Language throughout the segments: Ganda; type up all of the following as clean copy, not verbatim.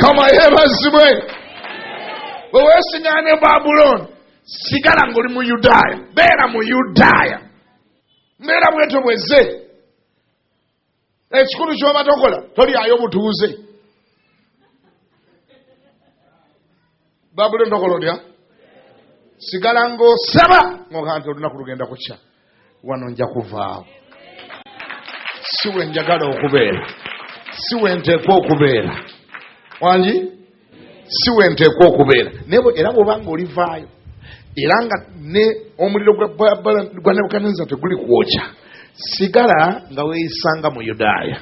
Mukama yeebazibwe. Bwe weesiŋŋaana ne Babulooni, sigala ng'oli mu Yudaaya, beera mu Yudaaya, mbeera bwetyo bwezze. Ekikulu ky'oba tokola, tolyayo butuuze. Babulooni tokola otya? Sigala ng'osaba ng'ogaa nti olunaku lugenda kukya, wano nja kuvaawo, si we njagala okubeera, si we nteekwa okubeera, wangi si we nteekwa okubeera. Naye era bw'oba nga olivaayo, era nga ne omuliro gwa Nebukadneza teguli kwokya, sigala nga weeyisanga mu Yudaaya,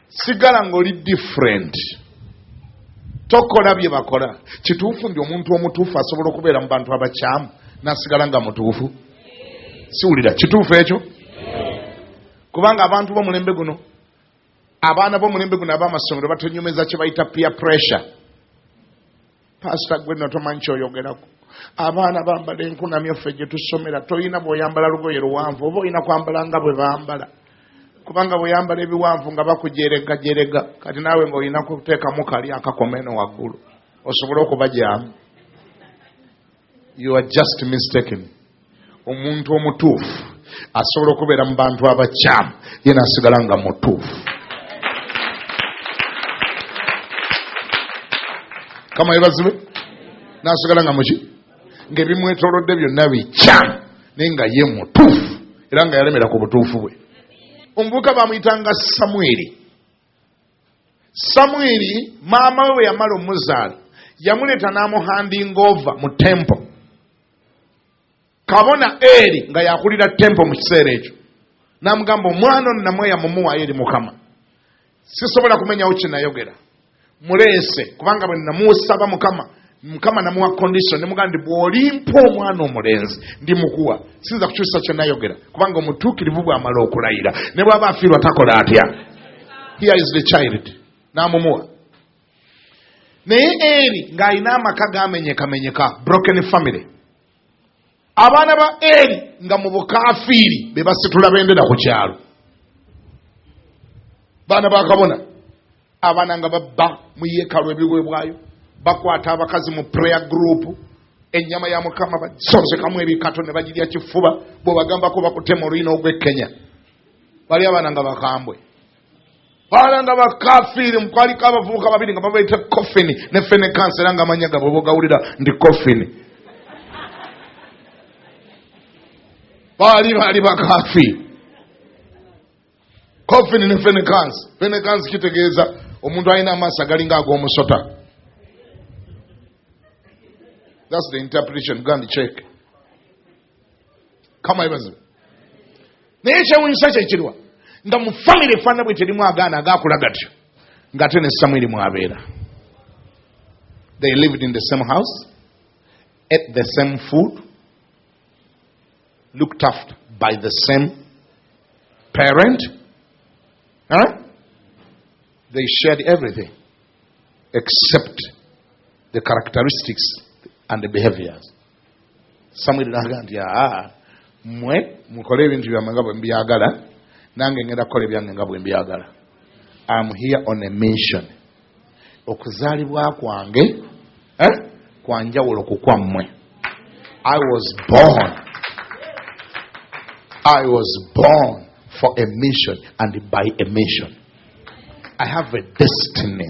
sigala ng'oli different, tokola bye bakola. Kituufu nti omuntu omutuufu asobola okubeera mu bantu abakyamu n'asigala nga mutuufu? Siwulira kituufu ekyo? Kubanga abantu b'omulembe guno, abaana b'omulembe guno ab'amasomero batunyumiza kye bayita peer pressure. Pasita gwe nno tomanyi kyoyogerako. Abaana bambala enkunamyo, ffe gye tusomera toyina bw'oyambala lugoye luwanvu, oba olina kwambala nga bwe bambala, kubanga bw'oyambala ebiwanvu nga bakujeregajerega. Kati naawe ng'olina kuteekamu kali akakoma eno waggulu osobole okubajaamu. You are just mistaken. Omuntu omutuufu asobola okubeera mu bantu abakyamu, ye n'asigala nga mutuufu. Kama yebazibe, n'asigala nga muki, ng'ebimwetoolodde byonna bikyamu, naye nga ye mutuufu, era nga yalemera ku butuufu bwe. Omuvubuka bamuyitanga Samwiri. Samwiri maama we bwe yamala omuzaala, yamuleeta n'amuhandinga over mu temple. Kabona Eri nga yakulira temple mu kiseera ekyo n'amugamba, omwana ono namweya mumuwaayo eri Mukama, sisobola kumenyawo kinayogera, muleese, kubanga bwe namusaba Mukama, Mukama namuwa condition, nemugamba nti bw'olimpa omwana omulenzi ndimukuwa, siyinza kukyusa kyenayogera, kubanga omutuukirivu bw'amala okulayira ne bw'aba afiirwa takola atya? Here is the child. N'amumuwa. Naye Eri ng'alina amaka gamenyekamenyeka, broken family. Abaana ba Eri nga mu bukafiiri be basitula bendera ku kyalo, baana ba kabona. Abaana nga babba mu yeekaalu ebiweebwayo, bakwata abakazi mu prayer group, ennyama ya Mukama basonsekamu ebikato ne bagirya kifuba, bw'obagambako bakutema oluyina ogw'e Kenya. Bali abaana nga bakambwe, baana nga bakafiiri. Kwaliko abavubuka babiri nga babaita Kofini ne Fenekansi, era nga amanya gabwe bogawulira ndi Kofini. Baali bakafiiri, Kofini ne Fenekansi. Fenekansi kitegeeza omuntu alina amaaso agalinga ag'omusota. That's the interpretation. Go and check. Kama ebazibu. Naye ekyewunyisa kyekirwa nga mu famire efaanana bwe terimu agaana agakula gatyo, ng'ate ne Samwiri mwabeera. They lived in the same house, ate the same food, looked after by the same parent, huh? They shared everything except the characteristics and the behaviors. Samwiri naga nti, aa, mmwe mukole ebintu byammwe nga bwe mbyagala, nange ngenda kukola ebyange nga bwe mbyagala. Am here on a mission. Okuzaalibwa kwange kwanjawulo ku kwammwe. I was born for a mission and by a mission. I have a destiny.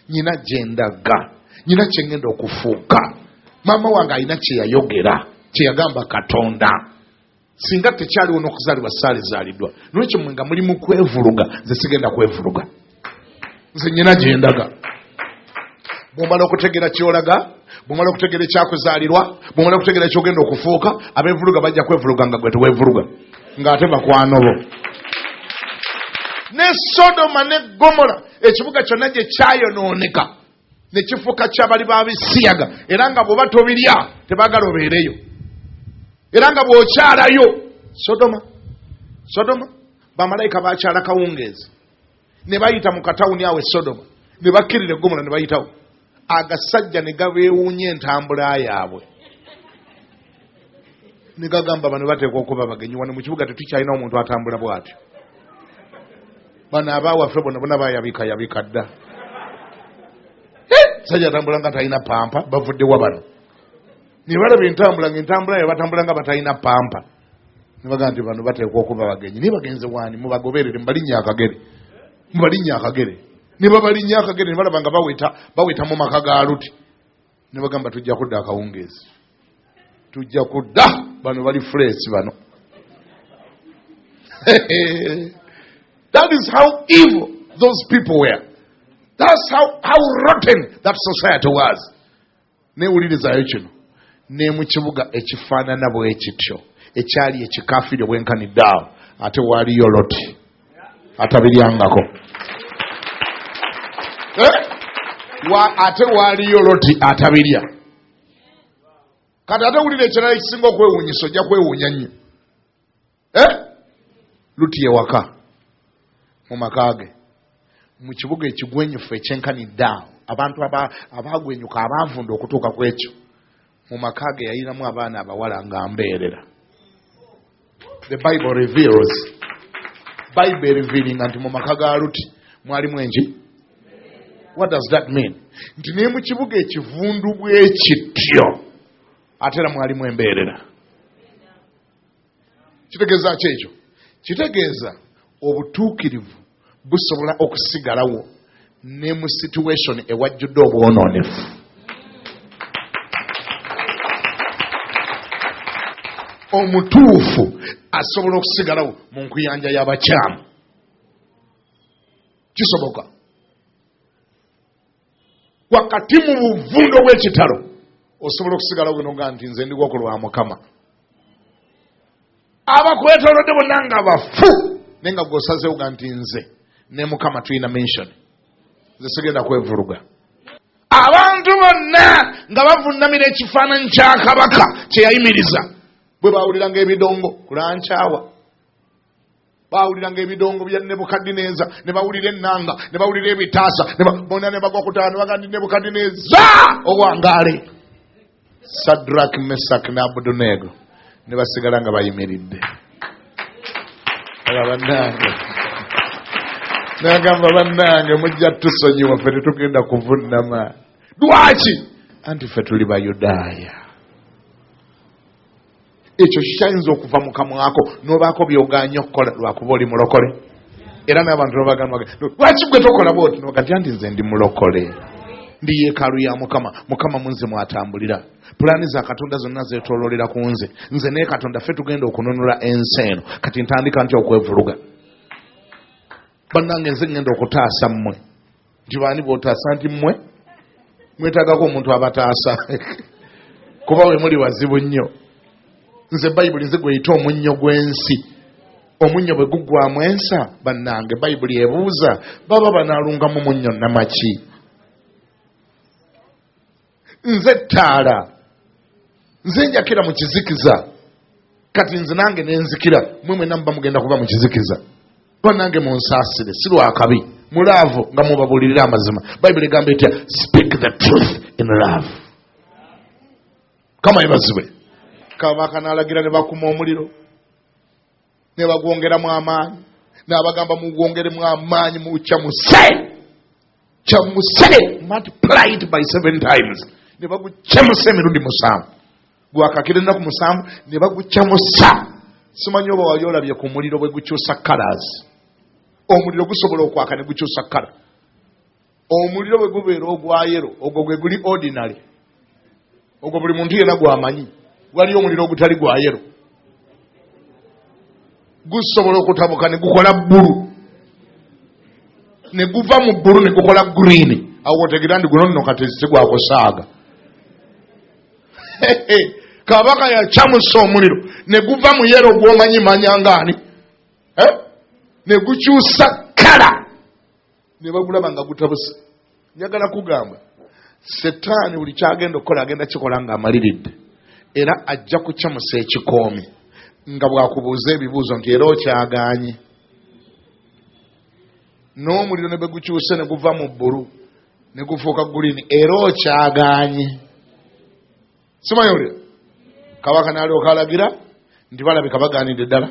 Nyina gyendaga, nyina kyengenda okufuuka. Maama wange alina kyeyayogera, kyeyagamba Katonda. Singa tekyaliwo n'okuzaalibwa saalizaaliddwa. Nolwekyo mwe nga muli mu kwevuluga, nze sigenda kwevuluga, nze nyina gyendaga. Bwomala okutegeera kyolaga, bwomala okutegeera ekyakuzaalirwa, bwomala okutegeera kyogenda okufuuka, abeevuluga bajja kwevuluga nga gwe teweevuluga, ng'ate bakwano bo. Ne Sodoma ne Gomora, ekibuga kyonna gye kyayonooneka ne kifuuka kyabali babisiyaga, era nga bw'oba tobirya tebaagala obeereyo, era nga bw'okyalayo Sodoma, Sodoma bamalayika bakyala kawungeezi ne bayita mu katawuni awo e Sodoma, ne bakkirira egomola ne bayitawo, agasajja ne gabeewuunya entambula yaabwe, ne gagamba, bano bateekwa okuba bagenyi wano mu kibuga, tetukyalina omuntu atambula bw'atyo, bano abaawaffe bonna bona bayabika yabika dda. Sajja atambula nga talina pampa, bavuddewa bano? Ne balaba entambula ng'entambula ye batambula nga batalina pampa, ne bagamba nti bano bateekwa okuba bagenyi, naye bagenze waani? Mubagoberere, mubalinnya akagere, mubalinnya akagere. Ne babalinnya akagere, ne balaba nga baweta mu maka ga Luti, ne bagamba tujja kudda akawungeezi, tujja kudda, bano bali fresh bano. That is how evil those people were. That's how rotten that society was. Newulirizayo kino, ne mu kibuga ekifaanana bwe kityo ekyali ekikafiiri obwenkanidde awo, ate waaliyo Loti atabiryangako. Ate waaliyo Loti atabirya. Kati ate wulira ekirala ekisinga okwewuunyisa, ojja kwewuunya nnyo. Luti ewaka mu maka ge mu kibuga ekigwenyufu ekyenkanidde awo, abantu abagwenyuka abaavunda okutuuka ku ekyo, mu maka ge yalinamu abaana abawala nga mbeerera. The Bible reveals, Bible revealing nti mu maka ga Luti mwalimu enki. What does that mean? Nti naye mu kibuga ekivundu bwe kityo ate era mwalimu embeerera. Kitegeeza ki ekyo? Kitegeeza obutuukirivu busobola okusigalawo ne mu situation ewajjudde obwonoonefu. Omutuufu asobola okusigalawo mu nkuyanja y'abakyamu. Kisoboka. Wakati mu buvundo bw'ekitalo osobola okusigalawo nga nti nze ndiwo ku lwa Mukama. Abakwetoolodde bonna nga bafu, naye nga gw'osazeewo ga nti nze ne Mukama tulina mention, nze sigenda kwevuluga. Abantu bonna nga bavunnamira ekifaananyi kya kabaka kye yayimiriza, bwe baawuliranga ebidongo kulankyawa, baawuliranga ebidongo bya Nebukadduneeza, ne bawulira ennanga, ne bawulira ebitaasa, bonna ne bagwa ku ttaka ne bagamba nti Nebukadduneeza owangaale. Sadrach, Mesach ne Abudunego ne basigala nga bayimiridde. Bannange, nagamba bannange mujja tusonyiwa, ffe tetugenda kuvunnama. Lwaki? Anti ffe tuli Bayudaaya. Ekyo kikyayinza okuva mu kamwako n'obaako by'ogaanye okukola lwakuba oli mulokole. Era n'abantu babagamba lwaki gwe tokola bw'oti? N'ogamba nti anti nze ndi mulokole, ndi yeekaalu ya Mukama, Mukama mu nze mwatambulira, pulaani za Katonda zonna zeetooloolera ku nze, nze ne Katonda ffe tugenda okununula ensi eno. Kati ntandika ntya okwevuluga? Bannange nze ngenda okutaasa mmwe. Nti baani b'otaasa? Nti mmwe mwetaagako omuntu abataasa, kuba we muli wazibu nnyo. Nze Bayibuli nze gweyita omunnyo gw'ensi. Omunnyo bwe guggwamu ensa, bannange Bayibuli ebuuza baba banaalungamu munnyo namaki? Nze ttaala, nze njakira mu kizikiza, kati nze nange nenzikira, mwe mwenna muba mugenda kuba mu kizikiza. Bannange munsaasire, si lwakabi, mu love nga mubabuulirira amazima. Bayibuli egamba etya? Speak the truth in love. Kama ebazibwe. Kabaka n'alagira ne bakuma omuliro ne bagwongeramu amaanyi, n'abagamba mugwongeremu amaanyi, mukyamuse kyamuse, multiply it by 7 times. Ne bagukyamuse emirundi 7, gwakakira ennaku 7 ne bagukyamusa. Simanyi oba wali olabye ku muliro bwe gukyusa colors. Omuliro gusobola okwaka ne gukyusa color. Omuliro bwe gubeera ogwa yellow, ogwo gwe guli ordinary, ogwo buli muntu yenna gwamanyi. Waliyo omuliro ogutali gwa yellow, gusobola okutabuka ne gukola bbulu, ne guva mu bbulu ne gukola green. Awo otegeera nti guno nno kati si gwakusaaga. Kabaka yakyamusa omuliro ne guva mu yellow gw'omanyi manya ngaani, ne gukyusa kala, ne bagulaba nga gutabuse. Njagala kugamba Setaani buli kyagenda okukola agenda kikola ng'amaliridde, era ajja kukyamusa ekikoomi nga bw'akubuuza ebibuuzo nti era okyagaanye. N'omuliro ne bwe gukyuse ne guva mu bbulu ne gufuuka green, era okyagaanye. Simanyi olira. Kabaka n'alyoka alagira nti balabika bagaanidde ddala,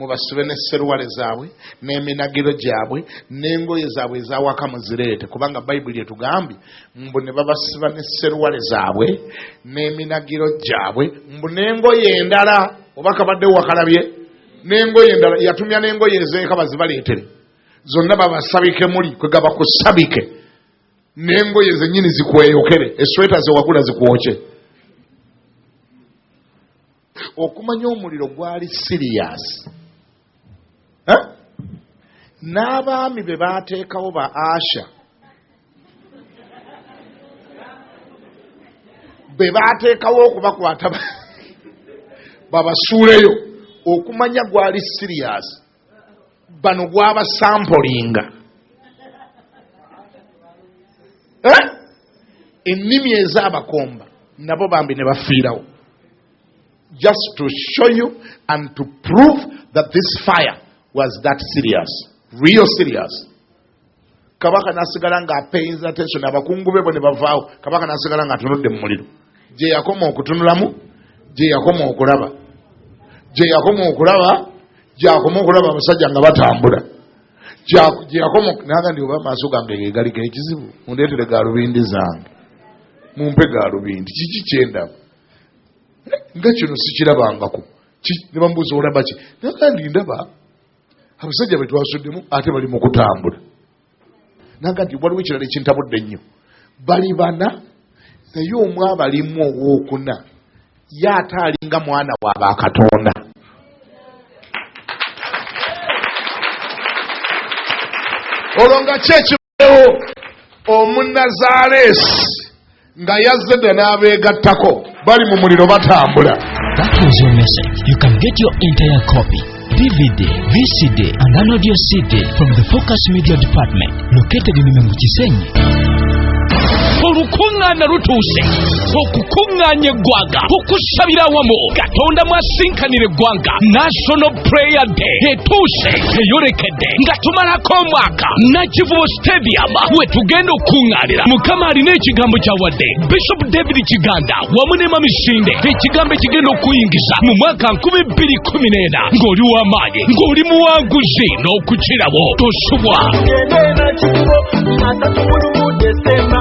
Mubasibe ne seruwale zaabwe n'eminagiro gyabwe n'engoye zaabwe ezawaka muzireete, kubanga Bayibuli etugambye mbu ne babasiba ne seruwale zaabwe n'eminagiro gyabwe mbu n'engoye endala, oba kabadde wakalabye n'engoye endala, yatumya n'engoye ezeeka bazibaleetere zonna babasabike muli kwegaba kusabike n'engoye zennyini zikweyokere, esweta zewagula zikwokye. Okumanya omuliro gwali serious. N'abaami be baateekawo ba Asha be baateekawo okubakwata babasuuleyo, okumanya gwali serious, bano gwabasampolinga. Ennimi ez'abakomba nabo bambi ne bafiirawo, just to show you and to prove that this fire was that serious, real serious. Kabaka n'asigala nga apayinza attention, abakungu be bo ne bavaawo, kabaka n'asigala nga atunudde mu muliro gye yakoma okutunulamu, gye yakoma okulaba, gye yakoma okulaba, gyakoma okulaba abasajja nga batambula, gye yakoma naga ndi oba amaaso gange ge galiko ekizibu, mundeetere galubindi zange, mumpe galubindi, kiki kyendaba nga kino sikirabangako. Ne bamubuuza olaba ki, naga ndi ndaba abasajja be twasuddemu ate bali mu kutambula. Naga nti waliwo ekirala ekintabudde ennyo, bali bana naye omu abalimu owookuna ye ate alinga mwana wa bakatonda. Olwo nga ki ekibaddewo, Omunazaalesi nga yazze dda n'abeegattako bali mu muliro batambula. That was your message. You can get your entire copy, DVD, VCD, and an audio CD from the Focus Media Department, located in Mengo Kisenyi. Olukuŋŋaana lutuuse, okukuŋŋaanya eggwanga okusabira awamu Katonda mwasinkanira eggwanga. National Prayer Day etuuse, eyolekedde nga tumalako omwaka. Nakivubo Stadium we tugenda okukuŋŋaanira. Mukama alina ekigambo kyawadde Bishop David Kiganda wamu ne Mami Sinde, ekigambo ekigenda okuyingiza mu mwaka 2014 ng'oli w'amaanyi, ng'oli muwanguzi n'okukirawo. Tosubwa. Tugende Nakivubo 31 Desemba.